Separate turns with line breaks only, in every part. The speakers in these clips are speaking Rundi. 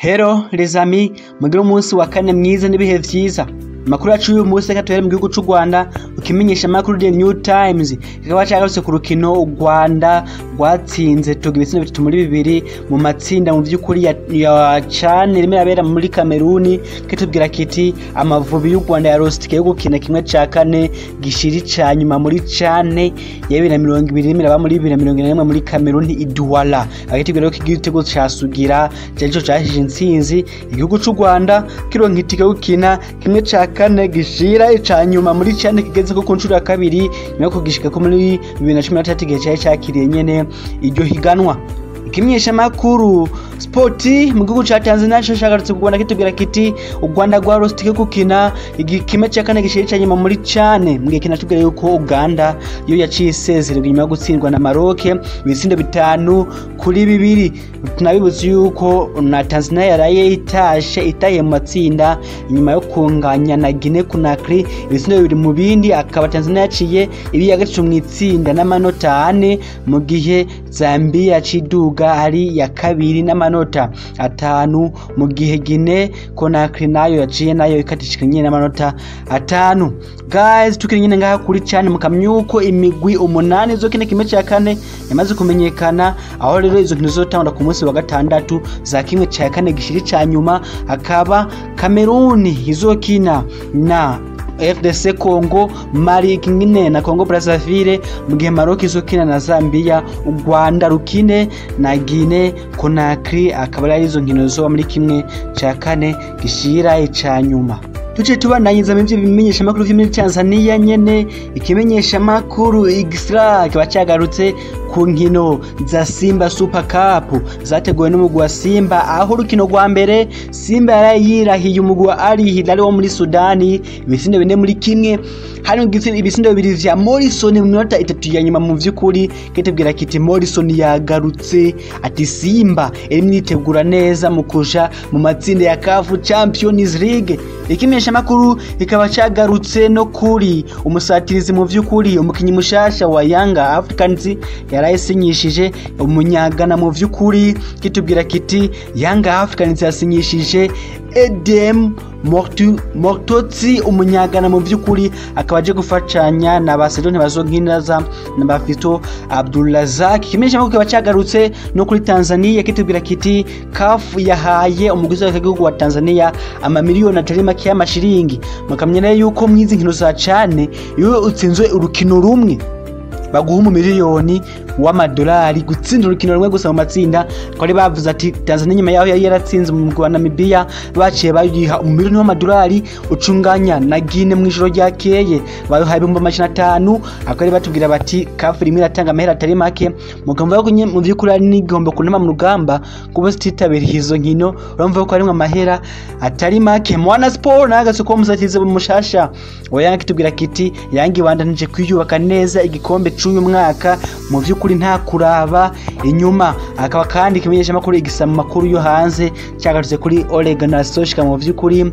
Hello les amis, mugire umunsi wa kane mwiza n'ibihe vyiza. Amakuru yacu y'uyu munsi reka tuhere mu gihugu c'u Rwanda, ukimenyesha amakuru The New Times kikaba cagarutse ku rukino u Rwanda rwatsinze Togo ibitsindo 3-2 mu matsinda mu vy'ukuri ya CHAN rimwe irabera muri Kameruni, kitubwira kiti Amavubi y'u Rwanda yarose itike yo gukina kimwe ca kane gishiri ca nyuma muri CHAN ya 2020 rimwe iraba muri 2021 muri Kameruni i Douala. Akitubwira ko igitego ca Sugira carico cahishije intsinzi igihugu c'u Rwanda kironka itike yo gukina kimwe ca kane gishira ica nyuma muri CHAN kigeze ko ku nshuro ya kabiri nyuma yo kugishika ko muri 2013 igihe cari cakiriye nyene iryo higanwa. Ikimenyesha makuru Spoti mu gihugu ca Tanzania co cagarutse ku Rwanda kitubwira kiti u Rwanda rwarose itike gukina igikime ca kane gishira ica nyuma muri CHAN, mu gihe kinatubwira yuko Uganda yo yaciye isezererwa inyuma yo gutsindwa na Maroc ibitsindo 5-2. Tunabibutse yuko na Tanzania yaraye itashe itaye mu matsinda inyuma yo kunganya na Guinea Conakry ibitsindo 2 mu bindi, akaba Tanzania yaciye ibi ya gatatu mw'itsinda n'amanota 4, mu gihe Zambia yaciye iduga ari ya kabiri n'amanota 5, mu gihe Guinea Conakry nayo yaciye nayo ikatishika nyene n'amanota 5. Guys, tukiri nyene ngaha kuri CHAN, mukamyuko imigwi 8 izokina kimwe ca kane yamaze kumenyekana, aho rero izo nkino zizotangura ku munsi wa gatandatu za kimwe ca kane gishiri ca nyuma, akaba Cameroon izokina na RDC Congo, Mali ikine na Congo Brazzaville, mu gihe Maroc izokina na Zambia, u Rwanda rukine na Guinea Conakry, akaba ari izo nkino zoba muri kimwe ca kane gishira ica nyuma. Tuce tubandanyiza mu bimenyesha makuru vyo muri Tanzania nyene, ikimenyesha makuru Extra kiba cagarutse ku nkino za Simba Super Cup zateguwe n'umugwi wa Simba, aho urukino rwa mbere Simba yarayirahiye umugwi wa Al Hilal wo muri Sudani ibitsindo 4-1, hari ibitsindo 2 vya Morrison mu minota 3 ya nyuma. Mu vy'ukuri kitubwira kiti Morrison yagarutse, ati Simba iri myitegura neza mu kuja mu matsinda ya CAF Champions League. Ikimenyesha makuru kikaba cagarutse no kuri umusatirizi, mu vy'ukuri umukinyi mushasha wa Yanga Africans yarayisinyishije, umunyagana. Mu vy'ukuri kitubwira kiti Yanga Africans yasinyishije Edem Mortotsi, umunyagana, mu vy'ukuri akaba aje gufashanya na ba Sedone bazonkinaza na ba Fito Abdulrazak. Ikimenyesha makuru kikaba cagarutse no kuri Tanzania, kitubwira kiti CAF yahaye umuguzi w'igihugu wa Tanzania amamiliyoni atari make y'amashiringi. Mukamenya yuko mwizi nkino za CHAN iyo utsinzwe urukino rumwe baguha umumiliyoni w'amadolari, gutsinda urukino rumwe gusa mu matsinda. Kwari bavuze ati Tanzania nyuma yaho yari yaratsinze mu mugwi wa Namibia baciye bayiha umumiliyoni w'amadolari, ucunganya na Guinea mu ijoro ryakeye bayihaye 500,000. Akari batubwira bati CAF rimwe iratanga amahera atari make, mukamva ko mu vy'ukuri ari n'igihombo kunama mu rugamba kuba zititabiriye izo nkino, urumva ko harimwo amahera atari make. Mwana Sport nagatse ko musatize mushasha wa Yanga kitubwira kiti Yanga ibandanije kwiyubaka neza, igikombe c'uyu mwaka mu vy'ukuri nta kuraba inyuma. Akaba kandi ikimenyesha makuru igisa mu makuru yo hanze cyagarutse kuri Ole Gunnar Solskjaer, mu vy'ukuri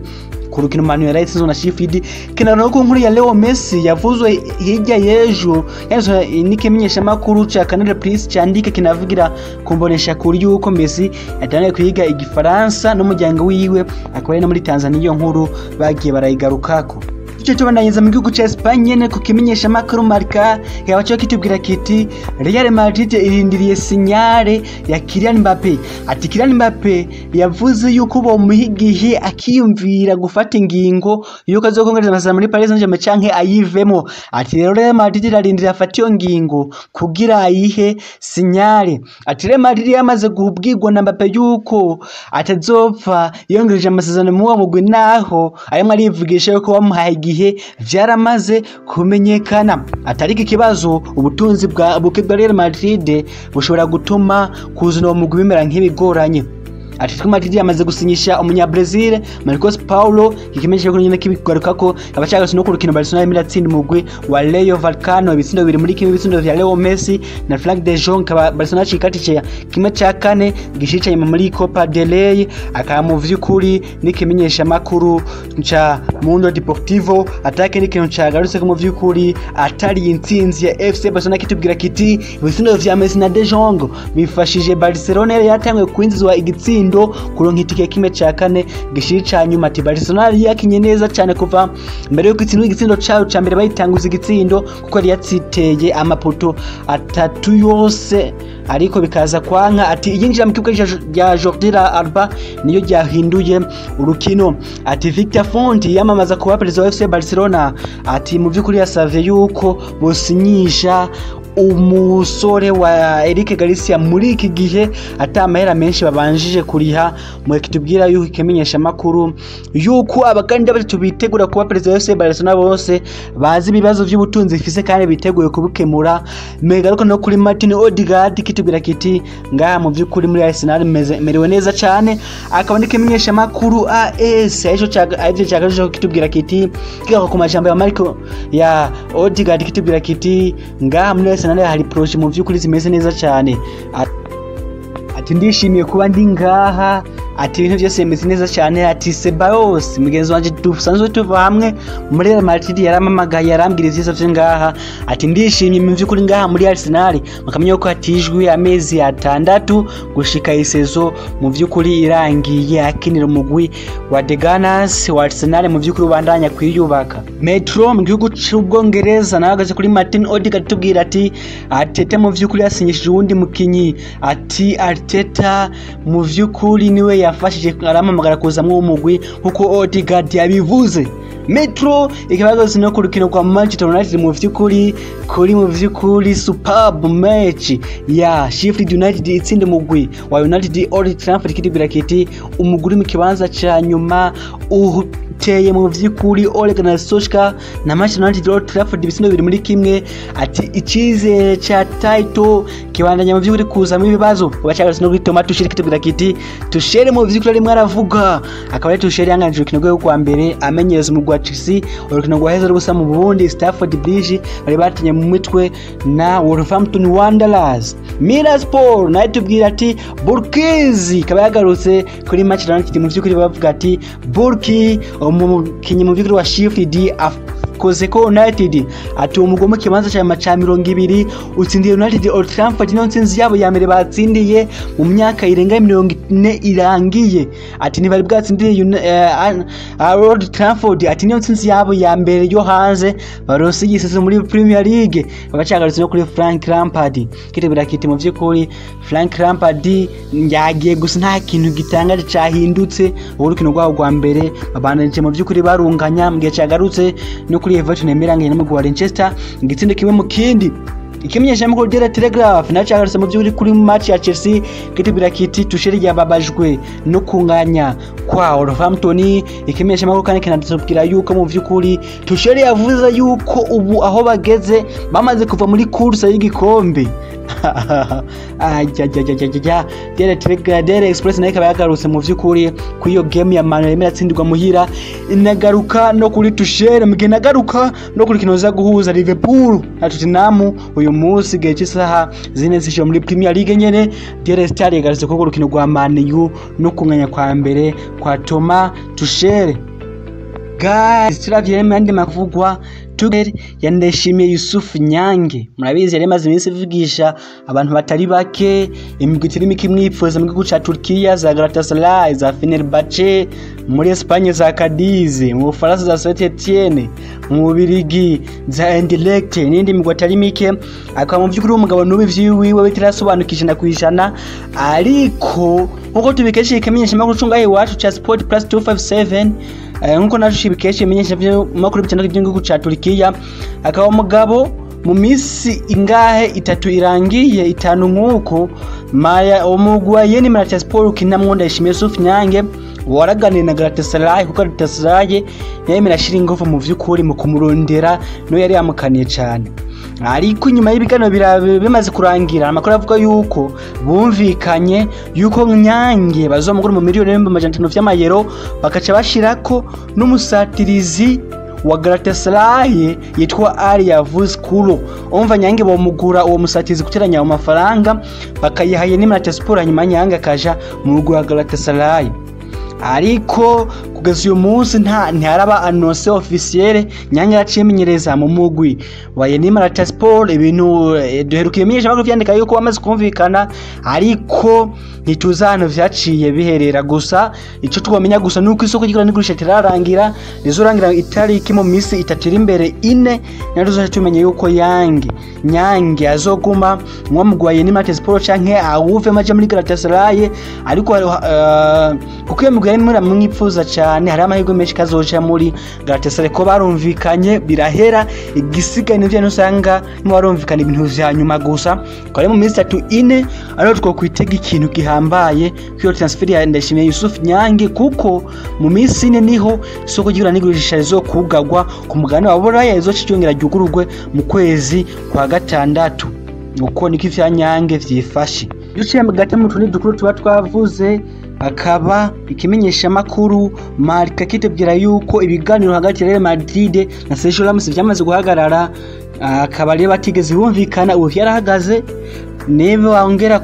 ku rukino Man U yatsinzwe na Sheffield, kinano ku nkuru ya Leo Messi yavuzwe hirya y'ejo yanditswe n'ikimenyesha makuru ca Canal Plus candika kinavugira kumbonesha kuri yuko Messi yatangiye kwiga igifaransa n'umuryango wiwe, akaba ari no muri Tanzania iyo nkuru bagiye barayigarukako. Ico tubandanyiza mu gihugu ca Espagne nyene, ku kimenyesha makuru Marca kikaba cyo kitubwira kiti Real Madrid irindiriye signal ya Kylian Mbappe. Ati Kylian Mbappe yavuze yuko bomuha igihe akiyumvira gufata ingingo yuko azokongereza amasezerano muri Paris Saint-Germain canke ayivemo. Ati rero Real Madrid irarindiriye afata iyo ngingo kugira ayihe signal. Ati Real Madrid yamaze kubwirwa na Mbappe yuko atazopfa yongereje amasezerano mu uwo mugwi, naho arimwo arivugisha yuko bamuhaye igihe vyaramaze kumenyekana. Atariko ikibazo ubutunzi bwa buke bwa Real Madrid bushobora gutuma kuzana uwo mugwi bimera nk'ibigoranye. Atletico Madrid yamaze gusinyisha umunya Brazil Marcos Paulo. Ikimenyesha ko nyene kibigaruka ko abacagarutse no ku rukino Barcelona yarimo iratsinda umugwi wa Rayo Vallecano ibitsindo 2-1, ibitsindo vya Leo Messi na Frank de Jong, kaba Barcelona cikatice kimwe ca kane gishicaye muri Copa del Rey. Akaba mu vy'ukuri n'ikimenyesha makuru ca Mundo Deportivo atake n'ikintu cagarutse ko mu vy'ukuri atari intsinzi ya FC Barcelona, kitubwira kiti ibitsindo vya Messi na de Jong bifashije Barcelona yari yatanguye kwinjizwa igitsindo. igitsindo kuronka itike kimwe ca kane gishiri ca nyuma. Ati Barcelona yakinye neza cyane kuva mbere yuko itsindwa igitsindo cayo ca mbere bayitanguza igitsindo kuko yari yatsiteye amapoto atatu yose ariko bikaza kwanka. Ati iyinjira mu kibuga rya Jordi Alba niyo ryahinduye urukino. Ati Victor Font yamamaza kuba perezida wa FC Barcelona, ati mu by'ukuri yasavye yuko bosinyisha umusore wa Eric Garcia muri iki gihe ata amahera menshi babanjije kuriha. Mwe kitubwira yuko ikimenyesha makuru yuko abakandida batatu bitegura kuba perezida wa FC Barcelona bose bazi ibibazo by'ubutunzi ifise kandi biteguye kubikemura. Megaruka no kuri Martin Odegaard kitubwira kiti ngaha mu by'ukuri muri Arsenal merewe neza cyane. Akaba n'ikimenyesha makuru AS ejo cyagaje kitubwira kiti kigaruka ku majambo ya Marco ya Odegaard kitubwira kiti ngaha muri Arsenal hari projet mu by'ukuri zimeze neza cyane. Ati ndishimiye kuba ndi ngaha, ati ibintu byose bimeze neza cyane. Ati Ceballos mugenzi wanje dusanzwe tuva hamwe muri Real Madrid yaramamagaye yarambwira ivyiza vyo ngaha, ati ndishimye mu by'ukuri ngaha muri Arsenal. Mukamenya ko atijwi amezi 6 gushika isezo mu by'ukuri irangiye akinira umugwi wa The Gunners wa Arsenal mu by'ukuri ubandanya kwiyubaka. Metro mu gihugu c'Ubwongereza nahagaze kuri Martin Odegaard tubwira ati Arteta mu by'ukuri yasinyishije uwundi mukinyi. Ati Arteta mu by'ukuri niwe yafashije aramamagara kuzamwo umugwi nkuko Odegaard yabivuze. Metro ikibazo no ku rukino rwa Manchester United mu vy'ukuri kuri mu vy'ukuri superb match ya Sheffield United itsinda umugwi wa United Old Trafford kitubwira kiti umuguri mu kibanza ca nyuma uteye mu vy'ukuri Ole Gunnar Solskjaer na Manchester United Old Trafford ibitsindo 2-1. Ati icizere ca title kibandanya mu vy'ukuri kuzamwo ibibazo. Bacagarutse no kuri Thomas Tuchel kitubwira kiti Tuchel mu vy'ukuri arimwe aravuga, akaba ari Tuchel yanganije urukino rwe rwa mbere amenyereza umugwi wa Chelsea urukino rwa heza rubusa mu Burundi Stamford Bridge bari batinye mu mitwe na Wolverhampton Wanderers. Miroslav naye tubwira ati Burkizi ikaba yagarutse kuri Manchester United mu vy'ukuri bavuga ati Burki umukinyi mu vy'ukuri wa Sheffield akoze ko United ati umugwi mu kibanza ca 20 utsindiye United Old Trafford niyo ntsinzi yabo ya mbere batsindiye mu myaka irenga 40 irangiye. Ati ntibari bwatsindiye Old Trafford, ati niyo ntsinzi yabo ya mbere yo hanze barose igisezo muri Premier League. Bacagarutse no kuri Frank Lampard kitubwira kiti mu vy'ukuri Frank Lampard yagiye gusa nta kintu gitangaje cahindutse urukino rwabo rwa mbere babandanije mu vy'ukuri barunganya mu gihe cagarutse no kuri Everton emeranganye n'umugwi wa Leicester igitsindo 1-1. Ikimenyesha makuru Daily Telegraph naco cagarutse mu vy'ukuri kuri match ya Chelsea kitubwira kiti Tuchel yababajwe no kunganya kwa Wolverhampton. Ikimenyesha makuru kandi kinatubwira yuko mu vy'ukuri Tuchel yavuze yuko ubu aho bageze bamaze kuva muri course y'igikombe. Ajajajajajja Daily Telegraph Daily Express nayo ikaba yagarutse mu vy'ukuri kuri iyo game ya Man United yatsindirwa muhira, inagaruka no kuri Tuchel mu gihe nagaruka no kuri kinoza guhuza Liverpool na Tottenham uyu munsi gihe cy'isaha 4 z'ijoro muri Premier League nyene. Daily Star yagarutse ko urukino rwa Man U no kunganya kwa mbere kwa Thomas Tuchel. Guys, turavye mandi makuvugwa Tuchel yandeshimiye Yusuf Nyange. Murabizi yari maze iminsi ivugisha abantu batari bake, imigwi itari mike imwipfuza mu gihugu ca Turkiya za Galatasaray, za Fenerbahce, muri Espagne za Cadiz, mu Bufaransa za Saint-Etienne, mu Bubirigi za Anderlecht n'indi migwi atari mike. Akaba mu vy'ukuri umugabo n'ubu ivyiwiwe bitarasobanukije na kwijana, ariko nkuko tubikesha ikimenyesha makuru cungahe iwacu ca Sport Plus 257 nkuko naco shibikesha imenyesha makuru bitandatu by'igihugu ca Turkiya, akaba umugabo mu misi ingahe 3 irangiye 5 nkuko maya umugwi wa Yeni Malatyaspor ukinamwo Ndayishimiye Yusuf Nyange waraganiye na Galatasaray, kuko Galatasaray yemera ashira ingufu mu vy'ukuri mu kumurondera no yari yamukaniye cyane. Ariko nyuma y'ibiganiro bimaze kurangira amakuru avuga yuko bumvikanye yuko Nyange bazomugura mu miliyoni 500 vy'amayero, bakaca bashirako n'umusatirizi wa Galatasaray yitwa Ali Yavuz Kulu. Umva Nyange bomugura uwo musatirizi guteranya mu mafaranga bakayihaye ni Malatyaspor, hanyuma Nyange akaja mu rugwa wa Galatasaray. Ariko Kugeza uyu munsi ntiharaba annonce officielle. Nyange yacimenyereza mu mugwi wa Yeni Malatyaspor. Ibintu duherukiye menyesha makuru vyandika yuko bamaze kumvikana, ariko ntituzi ahantu vyaciye biherera. Gusa ico twamenya gusa nuko isoko ry'igura n'igurisha rirarangira, rizorangira itariki mu misi 3 iri imbere 4, nayo tuzoca tumenya yuko Yange Nyange azoguma mwo mugwi wa Yeni Malatyaspor canke awuve maje muri Galatasaray. Ariko kuko iyo mugwi yari muramwipfuza cyane, hari amahirwe menshi kazoca muri Galatasaray, ko barumvikanye birahera. Igisigaye nivyo usanga mu barumvikana ibintu vya nyuma gusa, ko ari mu minsi 3 4 ariho twokwitega ikintu gihambaye kwiyo transfer ya Ndayishimiye Yusuf Nyange, kuko mu minsi 4 niho isoko ry'igura n'igurisha rizokugagwa ku mugabane wa Buraya, rizoca ryongera ryugururwe mu kwezi kwa 6. Uko niko ivya Nyange vyifashe. Duciye hagati mu tundi dukuru tuba twavuze, akaba ikimenyesha makuru Marca kitubwira yuko ibiganiro hagati ya Real Madrid na Sergio Ramos vyamaze guhagarara, akaba rero batigeze bumvikana, ubu vyarahagaze. Niba wongera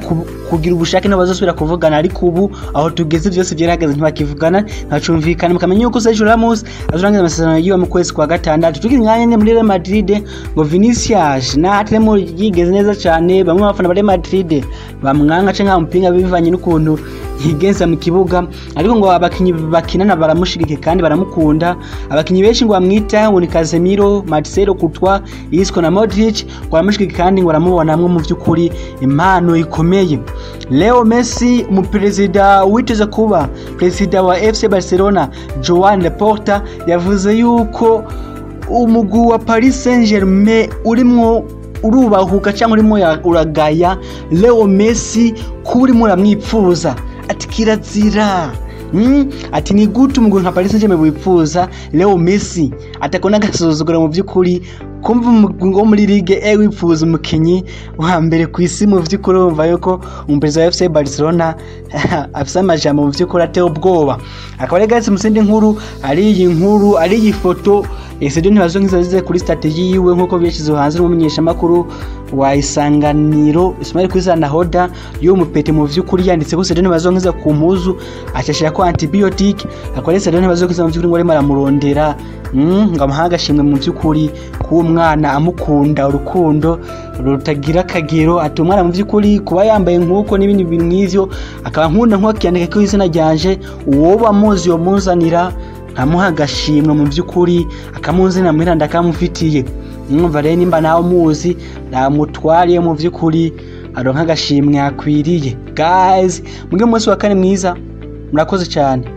kugira ubushake nabo bazosubira kuvugana, ariko ubu aho tugeze byose byarahagaze, ntibakivugana, ntacumvikana. Mukamenya yuko Sergio Ramos azorangiza amasezerano yiwe mu kwezi kwa 6. Tugira imyanya muri Real Madrid ngo Vinicius na atarimo yigeze neza cyane, bamwe bafana ba Real Madrid bamwanga canke bamupinga bivanye n'ukuntu yigenza mu kibuga, ariko ngo abakinyi bakinana baramushigike kandi baramukunda. Abakinyi benshi ngo bamwita ngo ni Casemiro, Marcelo, Courtois, Isco na Modric, ngo baramushigike kandi ngo baramubonamwo mu vy'ukuri impano ikomeye. Leo Messi, umuperezida witeze kuba perezida wa FC Barcelona Joan Laporta, yavuze yuko umugwi wa Paris Saint-Germain urimwo urubahuka cyangwa urimo uragaya Leo Messi kuba urimo uramwipfuza, ati kirazira. Ati ni gute umugwi nka Paris Saint-Germain wipfuza Leo Messi, atakona agasuzuguro mu by'ukuri kumva umugwi wo muri Ligue E wipfuza umukinyi wa mbere ku isi. Mu by'ukuri urumva yuko umuperezida wa FC Barcelona afise amajambo mu by'ukuri ateye ubwoba. Akaba ari gasi musindi nkuru, ari iyi nkuru, ari iyi foto Esedio ntibazonkiza zize kuri strategy yiwe nkuko byashyize hanze n'umumenyesha makuru wa Isanganiro Ismail Kwizana Hoda yo mupete. Mu vy'ukuri yanditse ko Esedio ntibazonkiza ku mpuzu acashira ko antibiotic, akora Esedio ntibazonkiza mu vy'ukuri ngo arimo aramurondera ngo amuhaga ashimwe mu vy'ukuri kuwo mwana amukunda urukundo rutagira akagero. Ati umwana mu vy'ukuri kuba yambaye nkuko n'ibindi bintu nk'ivyo, akaba nkunda nko ko izina ryanje, uwo bamuzi yo munzanira nkamuha agashimwe mu by'ukuri, akamunzina muhira ndakamufitiye. Mwumva rero nimba nawe muzi namutwariye mu by'ukuri aronka agashimwe akwiriye. Guys, muge umunsi wa kane mwiza, murakoze cyane.